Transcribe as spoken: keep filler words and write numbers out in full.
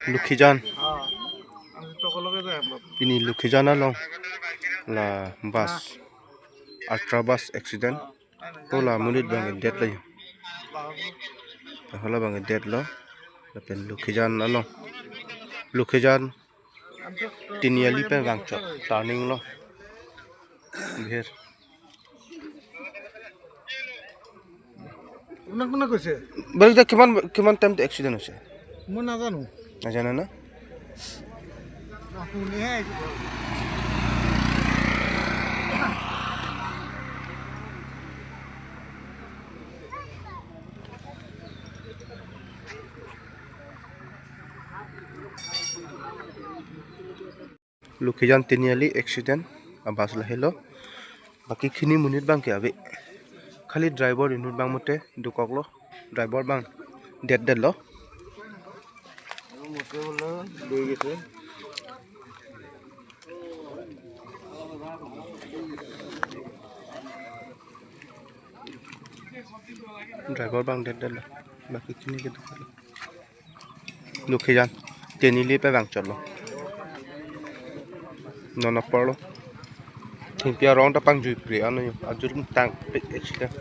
Lokhijan. Pini Lokhijan along la bus, Ultra bus accident. Hala monit abang dead lo. Hala abang dead lo. Lapen Lokhijan along, Lokhijan Tiniali pen vangchot turning lo. Bihar. আপোনাক কোনে কৈছে? Balik dah, কিমান, কিমান time accident হৈছে? মই নাজানো। নাজানে না? Lokhijan Tiniali accident abus lahelo. Baki khini monit abangke ave. Khali driver inut abang mate dokoklo. Driver abang dead dead lo. Driver abang dead dead lo. Baki khini ke dokoklo. Lokhijan Tiniali pen vangchotlo. Non apor lo. Thengpi arong ta pangjuipre ano yo. Ajur tangpik accident.